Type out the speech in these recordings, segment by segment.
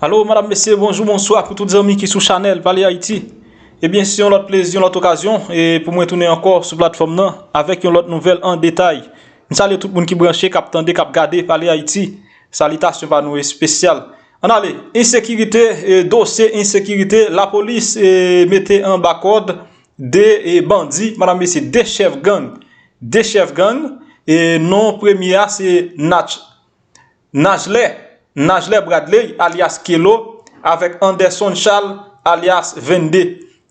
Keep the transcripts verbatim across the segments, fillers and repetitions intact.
Alo, madam, mesye, bonjou, bonswa pou tout zanmi ki sou chanèl Pale Ayiti. Ebyen, se yon lòt plezi, yon lòt okazyon, e pou mwen tounen ankò sou platfòm nan avèk yon lòt nouvèl an detay. M salye tout moun ki branche, k ap tande, k ap gade Pale Ayiti. Salitasyon pa nou espesyal. Ann ale, ensekirite, e, dosye ensekirite, lapolis, e, mete anba kòd de, e, bandi, madam, mesye, de chèf gang. De chèf gang, e, non premye a se Natch Najlè, Najlè Bradley, alyas Kelo, avèk Anderson Charles, alyas Vennde.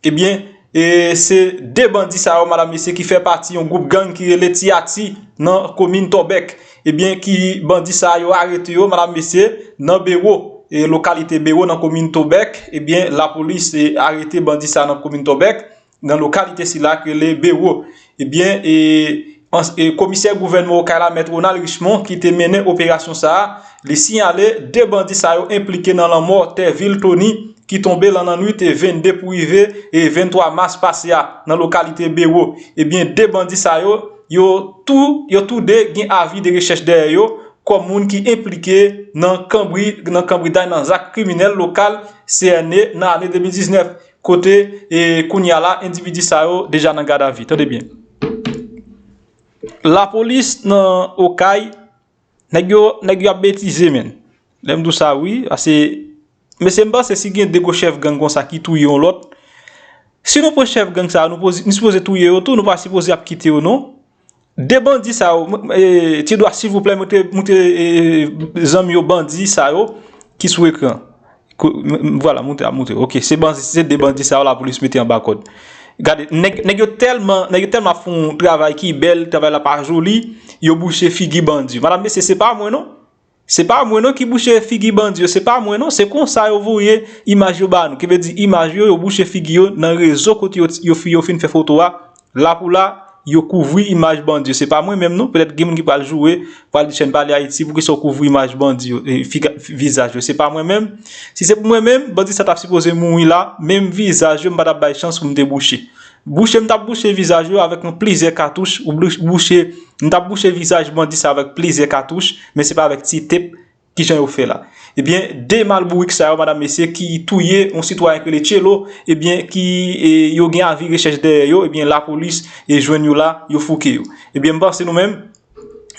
Ebyen, e se de bandi sa yo, madam, mesye, ki fè pati yon gwoup gang ki rele Ti Ati nan komin Tòbèk. Ebyen, ki bandi sa yo arete yo, madam, mesye, nan Bewo, e lokalite Bewo nan komin Tòbèk. Ebyen, lapolis, e, arete bandi sa nan komin Tòbèk. Nan lokalite sila k rele Bewo. Ebyen, e, ans- e, komisè gouvènman Okay la, Mèt Ronald Richemond, ki te mennen operasyon sa a, li siyale de bandi sa yo enplike nan lanmò Tèvil Tony, ki tonbe lan lannwit e vennde pou rive e venntwa mas pase a, nan lokalite Bewo. Ebyen, de bandi sa yo, yo tou, yo tou de gen avi de rechèch dèyè yo, kòm moun ki enplike nan kanbri-, nan kanbriday nan zak kriminèl lokal C N E nan ane de mil diznèf. Kote, e, kounye a la, endividi sa yo deja nan gadavi. Tande byen. Lapolis nan Okay, nèg yo, nèg yo ap betize, menn. Lè m di w sa, wi, pase, mesye, m panse si gen de gwo chèf gang konsa ki touye yon lòt, si nou pran chèf gang sa yo, nou poze, nou sipoze touye yo tou, nou pa sipoze ap kite yo, non. De bandi sa yo, m- e, ti dwa, silvouplè, montre, montre, e, zanmi yo bandi sa yo ki sou ekran. Ko- m- m- vwala, montre, ap montre. Ok, se bandi, se de bandi sa yo lapolis mete anba kòd. Gade, nèg, nèg yo tèlman, nèg yo tèlman ap fè yon travay ki bèl, travay la pa joli, yo bouche figi bandi yo. Madam, mesye, se pa mwen, non. Se pa mwen non ki bouche figi bandi yo, se pa mwen non, se konsa yo voye imaj yo ba nou. Ki vle di imaj yo, yo bouche figi yo nan rezo kote yo, yo, fi- yo fin fè foto a. La pou la, yo kouvri imaj bandi yo. Se pa mwen menm non, petèt gen moun ki pral joure, pral di Chaîne Pale Ayiti, poukisa w kouvri imaj bandi yo, e, figa- vizaj yo. Se pa mwen menm. Si se pou mwen menm, bandi sa t ap sipoze mouri la, menm vizaj yo, m pa t ap bay chans pou m te bouche. Bouche, m t ap bouche vizaj yo avèk yon plizyè katouch, ou bouche, m t ap bouche vizaj bandi sa avèk plizyè katouch, men se pa avèk ti tep kijan yo fè la. Ebyen, de malbourik sa yo, madam, mesye, ki touye yon sitwayen ki rele Tchelo, ebyen, ki, e, yo gen avi rechèch dèyè yo, ebyen, lapolis, e, jwenn yo la, yo fouke yo. Ebyen, m panse nou menm,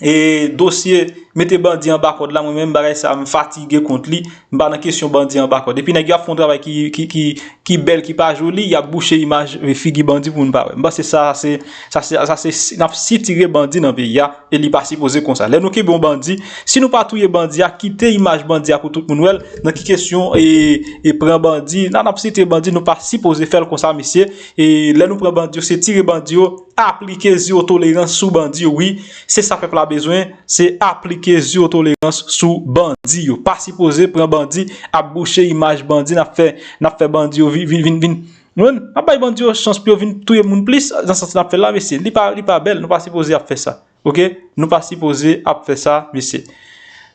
e, dosye mete bandi anba kòd la, mwen menm, bagay sa, m fatige kont li, m pa nan kesyon bandi anba kòd. Epi nèg yo ap fè yon travay ki, ki, ki, ki bèl, ki pa joli, y ap bouche imaj, e, figi bandi pou moun pa wè. M panse sa, se, sa, se, sa, se, n ap sitire bandi nan peyi a, e li pa sipoze konsa. Lè nou kenbe yon bandi, si nou pa touye bandi a, kite imaj bandi a pou tout moun wè l, nan ki kesyon, e, e pran bandi, nan, n ap sitire bandi, nou pa sipoze fè l konsa, mesye. E lè nou pran bandi yo, se tire bandi yo, aplike zewo tolerans sou bandi yo, wi. Se sa pèp la bezwen, se aplike zewo tolerans sou bandi yo. Pa sipoze pran bandi, ap bouche imaj bandi, n ap fè, n ap fè bandi yo vin, vin, vin, vin. Nou menm, n ap bay bandi yo chans pou yo vin touye moun plis, nan sans n ap fè l la, mesye. Li pa, li pa bèl, nou pa sipoze ap fè sa. Ok? Nou pa sipoze ap fè sa, mesye.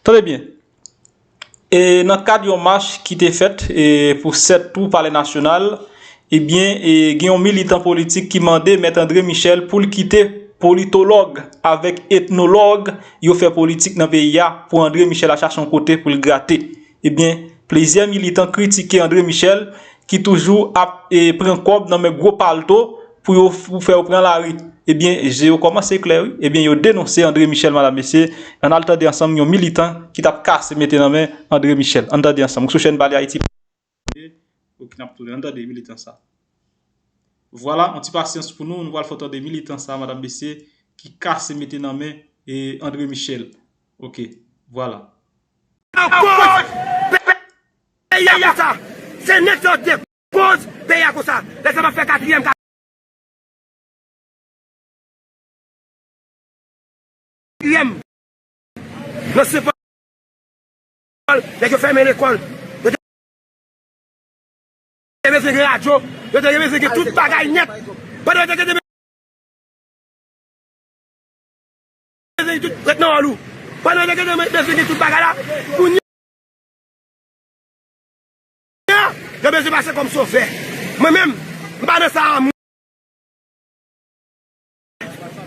Tande byen. E nan kad yon mach ki te fèt, e, pou sèt tou Palè Nasyonal, ebyen, e, gen yon militan politik ki mande Mèt André Michel pou l kite politològ avèk etnològ yo fè politik nan peyi a, pou André Michel al chache yon kote pou l grate. Ebyen, plizyè militan kritike André Michel ki toujou ap, e, pran kòb nan men gwo palto pou yo, pou fè yo pran lari. Ebyen, je yo kòmanse klè, wi. Ebyen, yo denonse André Michel, madam, mesye. Ann al tande ansanm yon militan ki t ap kase mete nan men André Michel. Ann tande ansanm. Ou sou Chaîne Pale Ayiti. Ok, n ap tounen. Ann tande militan sa. Vwala, yon ti pasyans pou nou. Nou pral fè w tande militan sa, madam, mesye, ki kase mete nan men, e, André Michel. Ok, vwala. Akoz peyi a konsa. Se nèg sa yo te koz peyi a konsa. Lè sa m ap fè katriyèm, katriyèm. Nan Sen Pòl, nèg yo fèmen lekòl. Yo te bezwen gen radyo. Yo te bezwen gen tout bagay nèt. Pandan yo te gen bezwen gen tout, ret nan wòl ou. Pandan yo te gen bezwen gen tout bagay la, kounye a, yo bezwen pase kòm sovè. Mwen menm, m pa nan sa a, mwen.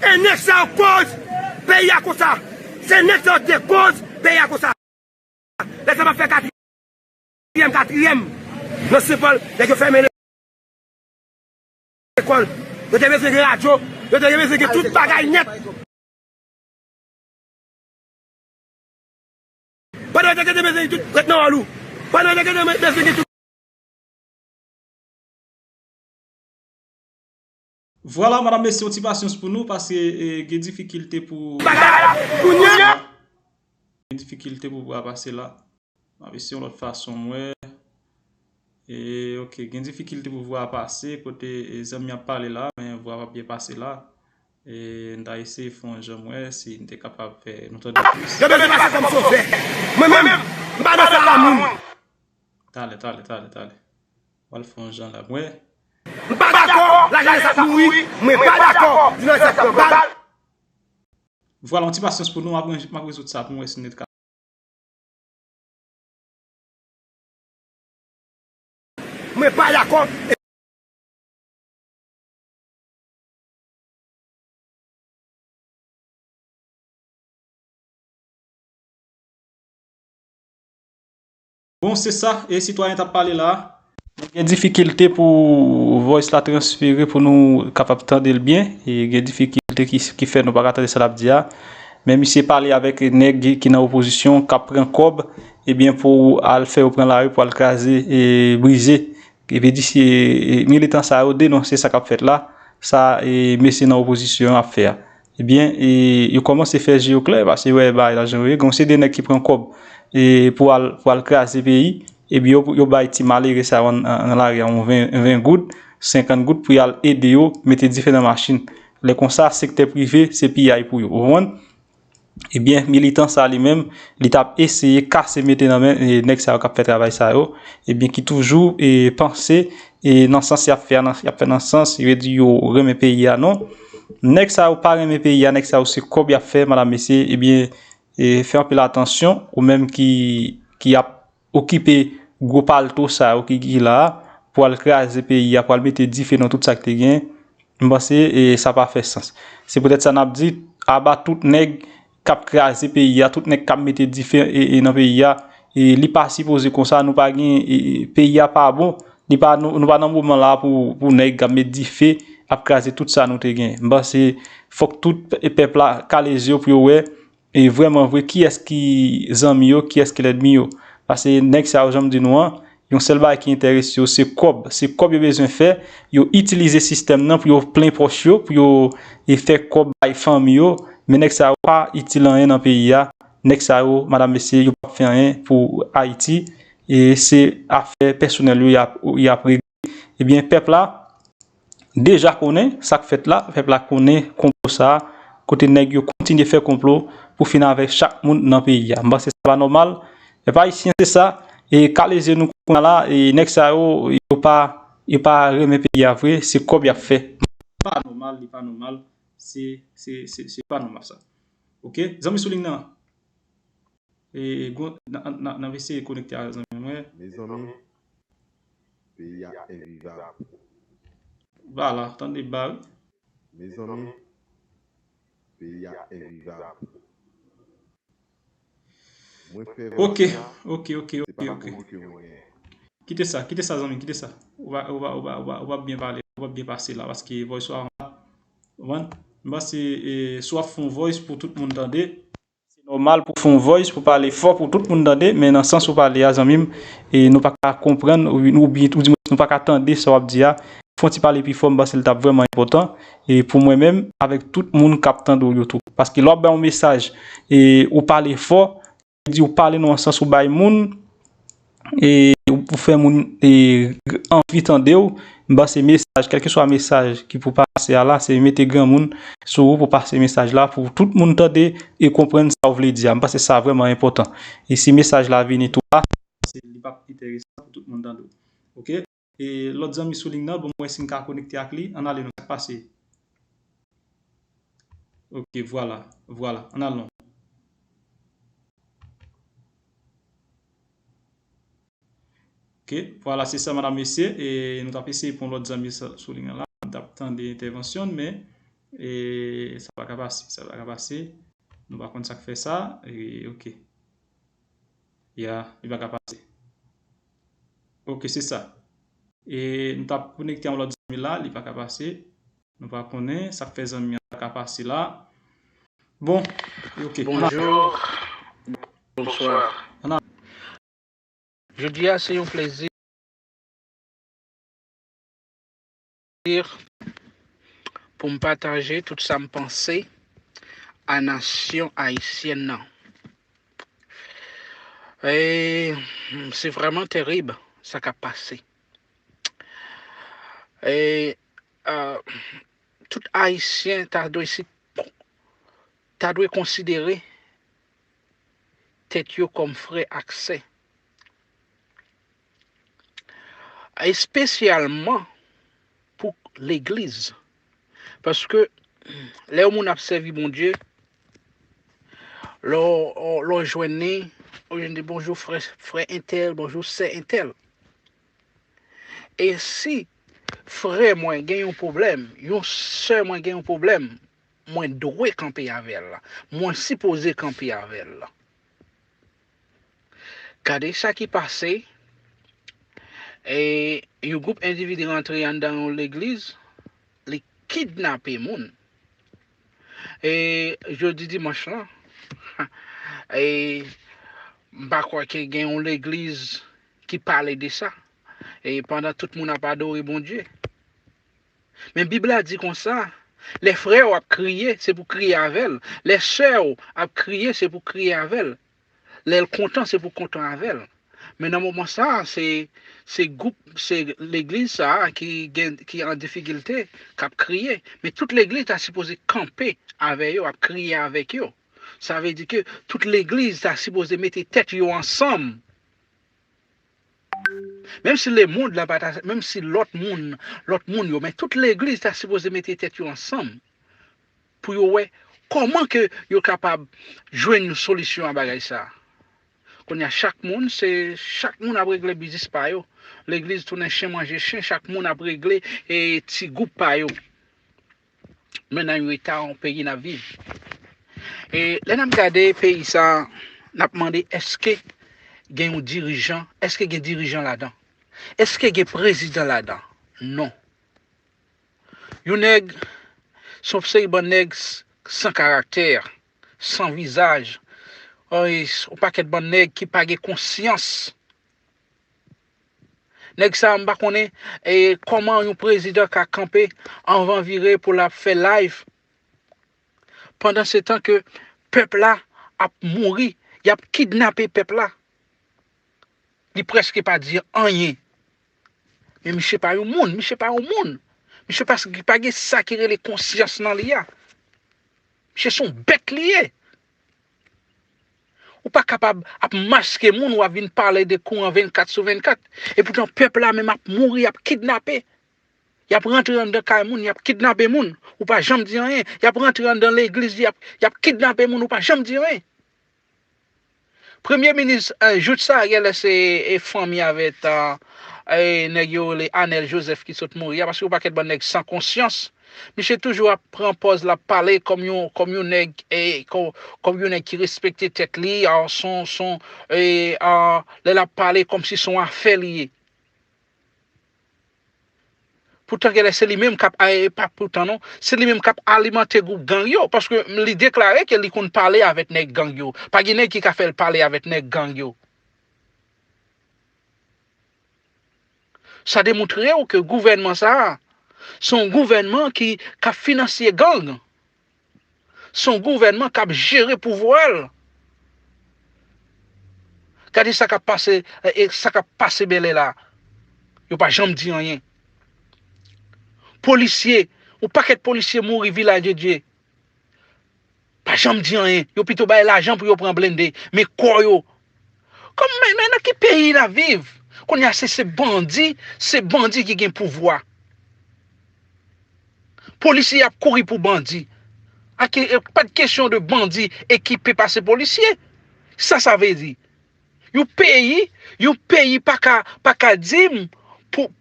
E nèg sa yo koz peyi a konsa. Se nèg sa yo te koz peyi a konsa. Lè sa m ap fè katriyèm, katriyèm, katriyèm nan Sen Pòl, nèg yo fèmen lekòl. Yo te bezwen gen radyo, yo te bezwen gen tout bagay nèt. Pandan yo te bezwen gen tout, ret nan wòl ou. Pandan yo te bezwen gen tout. Vwala, madanm, mesye, yon ti pasyans pou nou, paske, e, gen difikilte pou, kounye a, gen difikilte pou vwa pase la. M ap eseye yon lòt fason, m wè. E, ok, gen difikilte pou vwa pase, kote, e, zanmi ap pale la, men vwa p ap byen pase la. E, m ta eseye fè yon jan, m wè si m te kapab fè nou tande plis. Yo bezwen pase kòm sovè. Mwen menm, m pa nan sa a moun. Talè, talè, talè, talè. W al fè yon jan la, m wè. M pa dakò, lajenès ap mouri, mwen pa dakò, jenès ap pran bal. Vwala, yon ti pasyans pou nou, m ap, m ap rezoud sa pou m wè si nou ka. Mwen pa dakò. Bon, se sa, e sitwayen t ap pale la. Gen difikilte pou voice la transfere, pou nou kapab tande l byen. E gen difikilte ki, ki fè nou pa ka tande sa l ap di a. Men misye pale avèk nèg ki nan opozisyon, k ap pran kòb, ebyen, pou al fè yo pran lari, pou al kraze e brize. E vle di, se, e, militan sa yo denonse sa k ap fèt la, sa, e, mesye nan opozisyon an ap fè a. Ebyen, e, yo kòmanse fè je yo klè, paske yo wè bagay la jan yo ye. Gen yon seri de nèg ki pran kòb, e, pou al, pou al kraze peyi. Ebyen, yo, yo bay ti malere sa yo an, an, nan lari a yon ven, ven goud, senkant goud pou y al ede yo mete dife nan machin. Lè konsa, sektè prive, se piyay pou yo. Ou konprann? Ebyen, militan sa li menm, li t ap eseye kase mete nan men, e, nèg sa yo k ap fè travay sa yo, ebyen, ki toujou, e, panse, e, nan sans y ap fè a, nan, y ap fè nan sans, yo di yo renmen peyi a, non. Nèg sa yo pa renmen peyi a, nèg sa yo se kòb y ap fè, madanm, mesye, ebyen, e, fè anpil atansyon, ou menm ki, ki ap okipe gwo palto sa yo ki, ki la a, pou al kraze peyi a, pou al mete dife nan tout sa k te gen, m panse, e, sa pa fè sans. Se poutèt sa n ap di, aba tout nèg k ap kraze peyi a, tout nèg k ap mete dife, e, e, nan peyi a, e, li pa sipoze konsa, nou pa gen, e, e, peyi a pa bon, li pa, nou, nou pa nan moman la pou, pou nèg k ap met dife, ap kraze tout sa nou te gen. M panse fòk tout, e, pèp la kale je yo pou yo wè, e vrèman vre, kiyès ki zanmi yo, kiyès ki lènmi yo. Paske nèg sa yo, jan m di nou an, yon sèl bagay ki enterese yo, se kòb. Se kòb yo bezwen fè, yo itilize sistèm nan pou yo plen pòch yo, pou yo, e, fè kòb bay fanmi yo. Men nèg sa yo pa itil anyen nan peyi a. Nèg sa yo, madanm, mesye, yo p ap fè anyen pou Ayiti. E se afè pèsonèl yo y ap, y ap regle. Ebyen, pèp la, deja konnen sa k fèt la, pèp la konnen konplo sa a, kote nèg yo kontinye fè konplo pou fin avèk chak moun nan peyi a. M panse sa pa nòmal. Pèp ayisyen, se sa. E kale je nou kounye a la, e nèg sa yo, yo pa, yo pa renmen peyi a vre, se kòb y ap fè. Pa nòmal, li pa nòmal. Se, se, se, se pa nòmal sa. Ok? Zanmi sou liy nan. E, gwo, n a, n a, n a eseye konekte a zanmi mwen. Mezanmi, peyi a envivab. Vwala, tande ba wi. Mezanmi, peyi a envivab. Mwen fè vòs la, se pa pou mwen ke mwen genyen. Kite sa, kite sa zanmi, kite sa. Ou va, ou va, ou va, ou va, ou va byen pale, ou va byen pase la, paske voice ou a anba. Ou konprann? M panse, e, si w ap fè yon voice pou tout moun tande, se nòmal pou fè yon voice, pou pale fò, pou tout moun tande, men nan sans ou pale a, zanmi m, e nou pa ka konprann, ou, ou, ou di mwen, nou pa ka tande sa w ap di a. Fè yon ti pale pi fò, m panse l t ap vrèman enpòtan. E pou mwen menm, avèk tout moun k ap tande w yo tou. Paske lè w ap bay yon mesaj, e ou pale fò, di ou pale nan yon sans ou bay moun, e ou fè moun, e, anvi tande w. M panse mesaj, kèlkeswa mesaj ki pou pase a la, se mete granmoun sou ou pou pase mesaj la, pou tout moun tande e konprann sa w vle di a. M panse sa vrèman enpòtan. E si mesaj la vini tou la, se li p ap enteresan pou tout moun tande w. Ok? E lòt zanmi sou liy nan, bon, mwen si m ka konekte ak li, ann ale non, sa k pase? Ok, vwala, vwala, ann al non. Ok, vwala, se sa, madanm, mesye, e nou t ap eseye pran lòt zanmi sa, sou liy nan la, nou t ap tande entèvansyon l, men, e sa pa ka pase, sa pa ka pase, nou pa konn sa k fè sa, e ok. Ya, li pa ka pase. Ok, se sa. E nou t ap konekte yon lòt zanmi la, li pa ka pase. Nou pa konnen sa k fè zanmi an pa ka pase la. Bon, ok. Bonjou. Bonswa. Jodi a, se yon plezi pou m pataje tout sa m panse a nasyon ayisyèn nan. E, se vrèman terib sa k ap pase. E, euh, tout Ayisyen ta dwe si ta dwe konsidere tèt yo kòm frè ak sè. Espesyalman pou legliz. Paske lè yon moun ap sèvi Bondye, lè w lè w jwenn li, ou jwenn li bonjou frè frè entèl, bonjou sè entèl. E si frè mwen gen yon pwoblèm, yon sè mwen gen yon pwoblèm, mwen dwe kanpe avè l. Mwen sipoze kanpe avè l. Gade sa ki pase. E yon gwoup endividi rantre anndan yon legliz, li kidnape moun. E jodi dimanch lan, e m pa kwè ke gen yon legliz ki pale de sa. E pandan tout moun ap adore Bondye. Men Bib la di konsa, lè frè w ap kriye, se pou kriye avè l. Lè sè w ap kriye, se pou kriye avè l. Lè l kontan, se pou kontan avè l. Men nan moman sa a, se se gwoup, se legliz sa a ki gen ki an difikilte, k ap kriye. Men tout legliz ta sipoze kanpe avè yo, ap kriye avèk yo. Sa vle di ke tout legliz ta sipoze mete tèt yo ansanm. Menm si lemonn la pa ta, menm si lòt moun, lòt moun yo, men tout legliz ta sipoze mete tèt yo ansanm pou yo wè kòman ke yo kapab jwenn yon solisyon a bagay sa. Kounye a chak moun, se chak moun ap regle biznis pa yo. Legliz tounen chen manje chen, chak moun ap regle e ti gwoup pa yo. Men nan yon eta yon peyi n ap viv. E lè n ap gade peyi sa, n ap mande èske gen yon dirijan, èske gen dirijan ladan? Èske gen prezidan ladan? Non. Yon nèg, se yon seri bann nèg san karaktè, san vizaj, yon pakèt bann nèg ki pa gen konsyans. Nèg sa a, m pa konnen e, kòman yon prezidan ka kanpe anvan vire pou l ap fè live. Pandan se tan ke pèp la ap mouri, y ap kidnape pèp la. Li prèske pa di anyen. Men misye pa yon moun, misye pa yon moun. Misye pa, pa gen sa ki rele konsyans nan li a. Misye se yon bèt li ye. Ou pa kapab ap maske moun, w ap vin pale de kouran vennkat sou vennkat. Epoutan pèp la menm ap mouri, ap kidnape. Y ap rantre anndan kay moun, y ap kidnape moun, ou pa janm di anyen. Y ap rantre anndan legliz, y ap, y ap kidnape moun, ou pa janm di anyen. Premye minis, eh, jouk sa, genlè se eh, fanmi avèk eh, nèg yo rele Anèl Jozèf ki sot mouri a, paske yon pakèt bann nèg san konsyans. Misye toujou ap pran pòz l ap pale kòm yon, kòm yon nèg, eh, kò- kòm yon nèg ki respekte tèt li, a, son, son, eh, a, lè l ap pale kòmsi son afè li ye. Poutan genlè se li menm k ap, e pa poutan non, se li menm k ap alimante gwoup gang yo, paske li deklare ke li konn pale avèk nèg gang yo. Pa gen nèg ki ka fè l pale avèk nèg gang yo. Sa demontre w ke gouvènman sa a, se yon gouvènman ki, k ap finansye gang. Se yon gouvènman k ap jere pouvwa l. Gade sa k ap pase, e, e, sa k ap pase bèlè la. Yo pa janm di anyen. Polisye, yon pakèt polisye mouri Vilaj de Dye. Pa janm di anyen. Yo pito bay lajan pou yo pran blende. Men kò yo. Kòm men, men nan ki peyi n ap viv? Kounye a se, se bandi, se bandi ki gen pouvwa. Polisye ap kouri pou bandi. Ake, e, pa t kesyon de bandi ekipe pase polisye. Sa sa vle di? Yon peyi, yon peyi pa ka, pa ka di m pou,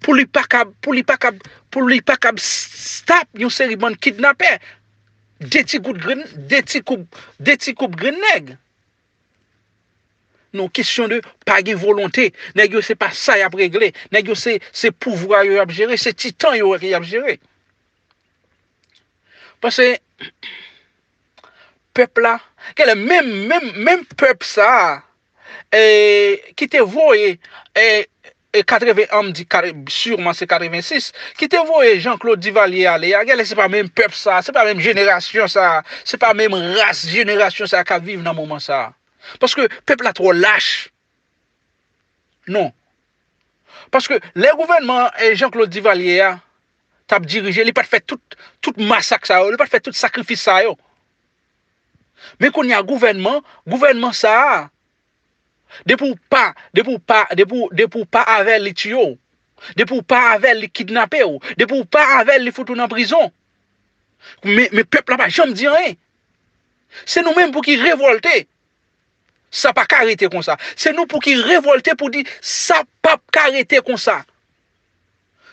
pou li pa ka, pou li pa ka, pou li pa ka stop yon seri bann kidnapè. De ti kout grenn, de ti koup, de ti koup grenn nèg. Non, kesyon de pa gen volonte. Nèg yo se pa sa y ap regle. Nèg yo se, se pouvwa yo y ap jere, se titan yo y ap jere. Paske pèp la, genlè menm, menm, menm pèp sa a, e, ki te voye, e, e katreven, an m di, sûrement se katreven sis, ki te voye Jean Claude Duvalier ale a, genlè se pa menm pèp sa a, se pa menm jenerasyon sa a, se pa menm ras jenerasyon sa a k ap viv nan moman sa a. Paske pèp la twò lach. Non. Paske lè gouvènman, e, Jean Claude Duvalier a t ap dirije, li pa t fè tout, tout masak sa yo, li pa t fè tout sakrifis sa yo. Men kounye a gouvènman, gouvènman sa a, depi w pa, depi w pa, depi w, depi w pa avè l, li tiye w. Depi w pa avè l, li kidnape w. Depi w pa avè l, li fout ou nan prizon. Men, men pèp la pa janm di anyen. Se nou menm pou ki revòlte. Sa pa ka rete konsa. Se nou pou ki revòlte pou di sa p ap ka rete konsa.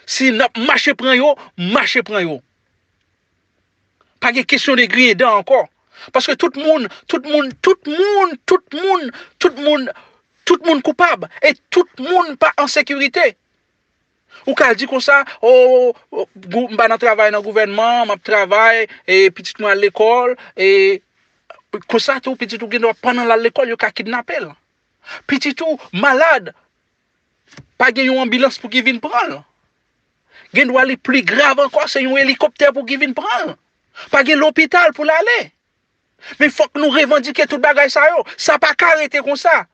Si n ap mache pran yo, mache pran yo. Pa gen kesyon de griyen dan ankò. Paske tout moun, tout moun, tout moun, tout moun, tout moun, tout moun koupab. E tout moun pa an sekirite. Ou ka di konsa, o, o, gou-, m pa nan travay nan gouvènman, m ap travay, e pitit mwen al lekòl, e konsa tou, pitit ou gen dwa pandan l al lekòl, yo ka kidnape l. Pitit ou malad, pa gen yon anbilans pou ki vin pran l. Gen dwa li pli grav ankò, se yon elikoptè pou ki vin pran l. Pa gen lopital pou l ale. Men fòk nou revandike tout bagay sa yo. Sa pa ka rete konsa.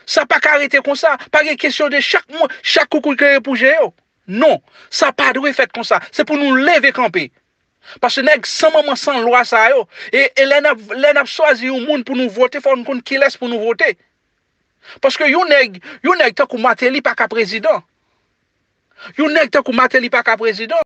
Sa pa ka rete konsa. Pa gen kesyon de chak moun, chak koukouy kreye pou je yo. Non, sa pa dwe fèt konsa. Se pou nou leve kanpe. Paske nèg san manman san lwa sa yo, e, e lè n ap, lè n ap chwazi yon moun pou nou vote, fò nou konn kilès pou nou vote. Paske yon nèg, yon nèg tankou Martelly pa ka prezidan. Yon nèg tankou Martelly pa ka prezidan.